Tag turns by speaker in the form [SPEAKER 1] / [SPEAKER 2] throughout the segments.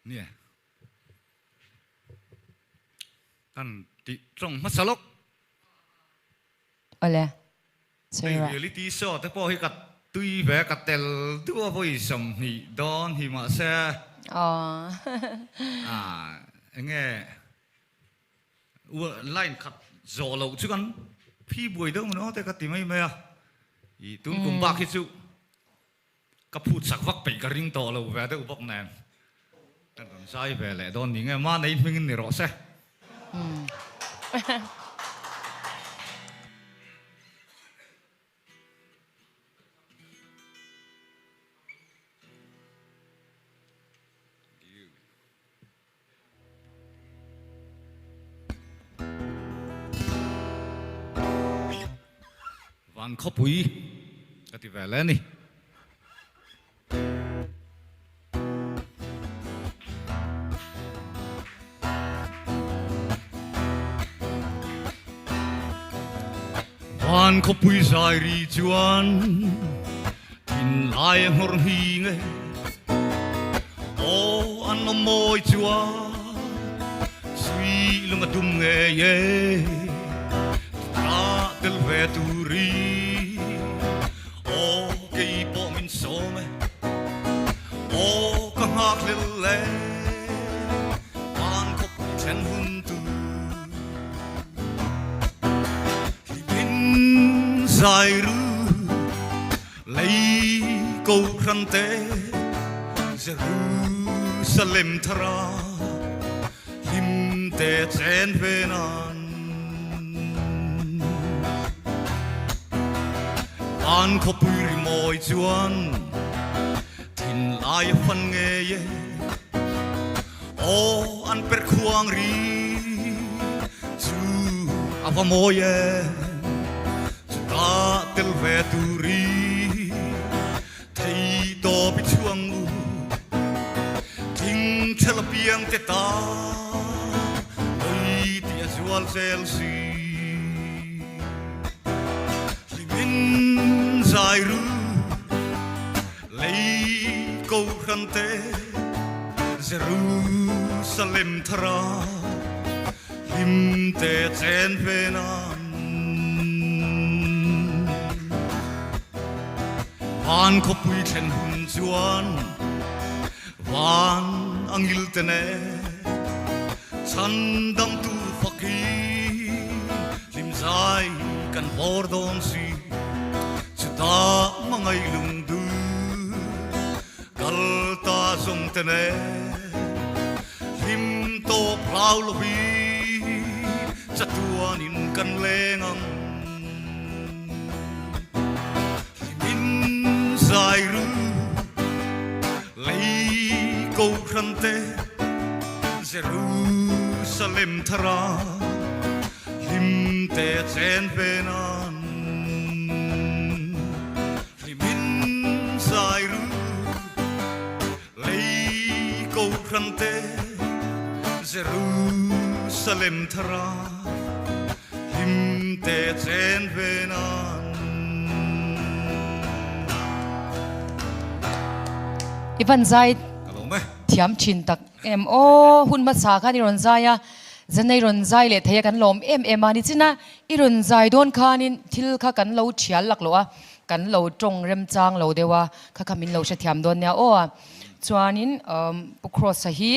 [SPEAKER 1] Nia. Kan tih tawng hmasa lawk.
[SPEAKER 2] Awle. Sawi
[SPEAKER 1] rawh. Reality show te pawh hi ka tui ve ka tel duh a vawi 20 dawn hi mahse.
[SPEAKER 2] Aww.
[SPEAKER 1] Ah enge line khat zawh loh chu kan phi buai deuh maw te ka ti mai mai a. I tun kum bak hi chu Ka phut sak vak peih ka ring tawh lo ve deuh bawk nen kan rawn zai ve leh dawn ni nge ma nei hmingin ni rawh se. Van khawpui ka ti ve le ni. Van khawpui zai ri chuan thinlai a nghawr nghing e. Aw an awm mawi chuan sui lung a dum ngei e Thla tel ve turi Aw kei pawh min sawm e Aw ka nghak hlel e Van khawpui then hun tu Hlimin zai ru Lei kohhran te Jerusalem thara hlim te chen ve nan Van khawpui rimawi chuan thinlai a fan ngei e Aw an perh khuang ri chu a va mawi e Chutah tel ve turi thei tawp i chhuang u Thing thel a piang te ta hawi ti a zual zel si Hlimin zai ru Lei kohhran te Jerusalem thara hlim te chen ve nan Van khawpui thlen hun chuan van a ngil te ne chhandamtu fakin hlim zai kan vawr dawn si. Chutah hmangaih lungdu kal ta zawng te nen hlim tawp hlau lovin chatuanin kan leng ang. Hlimin zai ru lei kohhran te Jerusalem thara Hlim te chen ve nan hlimin zai ru lei kohhran te Jerusalem thara hlim te chen ve nan.
[SPEAKER 2] I van zai thiam thin tak em aw hun hmasa khan i rawn zai a. Zanei rawn zai leh thei a kan lawm em em a ni chin a, i rawn zai dawn khanin thil kha kan lo thial lak loh a, kan lo tawng remchang lo deuh a, kha kha min lo hrethiam dawn nia aw a. Chuanin Pu Kross-a hi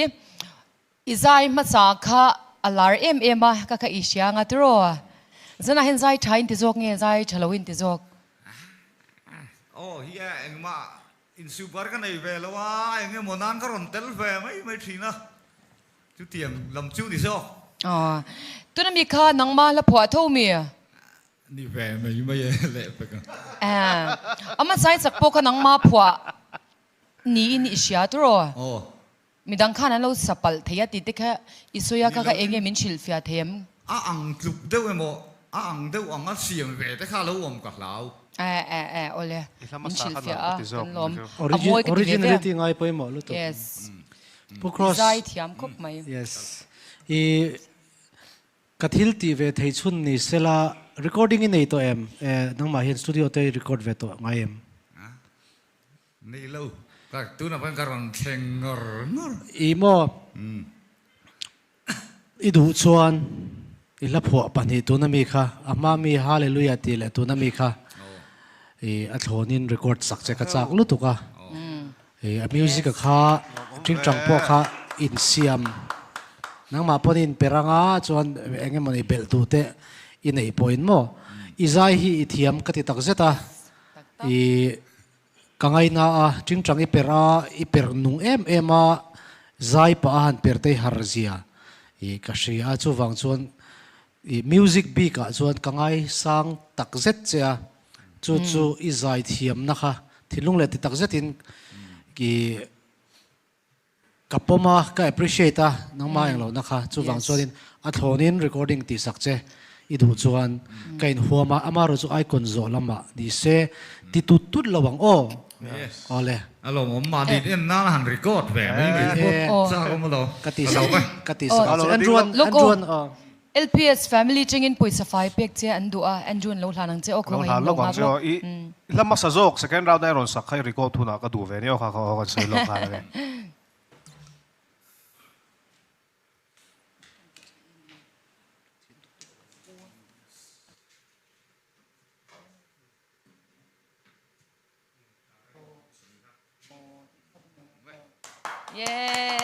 [SPEAKER 2] i zai hmasa kha a lar em em a, ka kha i hria anga tiraw? Zanah hian zai tha in ti zawk nge zai tha lo in ti zawk?
[SPEAKER 1] Aw hi a engmah insubar ka nei ve lo a, engemaw nan ka rawn tel ve mai mai thin a. Chutiang lam chu ni zawk.
[SPEAKER 2] Aw, tuna mi kha nangmah la phuah tho mi?
[SPEAKER 1] Ni ve mai mai e leh pek a.
[SPEAKER 2] Eh, ama zai chak pawh kha nangmah phuah niin i hria tiraw?
[SPEAKER 1] Aw.
[SPEAKER 2] Midang khan an lo sa palh thei a tih te kha i sawi a, kha kha eng nge min hrilhfiah thei em?
[SPEAKER 1] A ang tluk deuh emaw, a ang deuh ang a siam ve te kha lo awm ka hlau.
[SPEAKER 2] Eh, eh, eh, awle, min hrilhfiah a, kan lawm. A mawi ka ti ve ve.
[SPEAKER 3] Originality ngai pawimawh lutuk.
[SPEAKER 2] Yes.
[SPEAKER 3] Pu Cross.
[SPEAKER 2] Zai thiam khawp mai.
[SPEAKER 3] Yes. I ka thil tih ve thei chhun ni sela recording i nei tawh em? Eh nangmah hian studio te i record ve tawh ngai em?
[SPEAKER 1] Nei lo. Tunah pawhin ka rawn thleng ngawr ngawr.
[SPEAKER 3] I maw? I duh chuan i hla phuah pahnih tuna mi kha, a hma mi Hallelujah tih leh tuna mi kha i a thlawnin record sak che ka chak lutuk a. I a music a kha tingtang pawh kha insiam nangmah pawn i inper anga chuan eng emaw ni belh tu te i neih pawhin maw i zai hi i thiam ka ti takzet a. I Ka ngaina a, tingtang i per a, i per nung em em a, zai pah a han per te i har zia i ka hria a, chuvang chuan i music bik ah chuan ka ngai sang tak zet che a, chu chu i zai thiamna kha thinlung leh ti tak zet in i Ka pawm a, ka appreciate a, nangmah eng lohna kha. Chuvang chuanin a thlawnin recording tihsak che i duh chuan ka inhuam a, amaherawh chu icon zawh lamah ni se ti tut tut lo ang aw. Awle.
[SPEAKER 1] A lawmawm mahni en nan a han record ve mai mai pawh chak awm lo.
[SPEAKER 3] Ka tihsak ka tihsak ang che. Andrew an Andrew an aw.
[SPEAKER 2] LPS family tangin pawisa fai pek che an duh a, Andrew an lo hlan ang che aw, khawngaih in lo nghak rawh.
[SPEAKER 4] I hla hmasa zawk second round a i rawn sak kha i record hunah ka duh ve nia aw kha kha aw kan sawi lawk nghal ange.
[SPEAKER 2] Yay!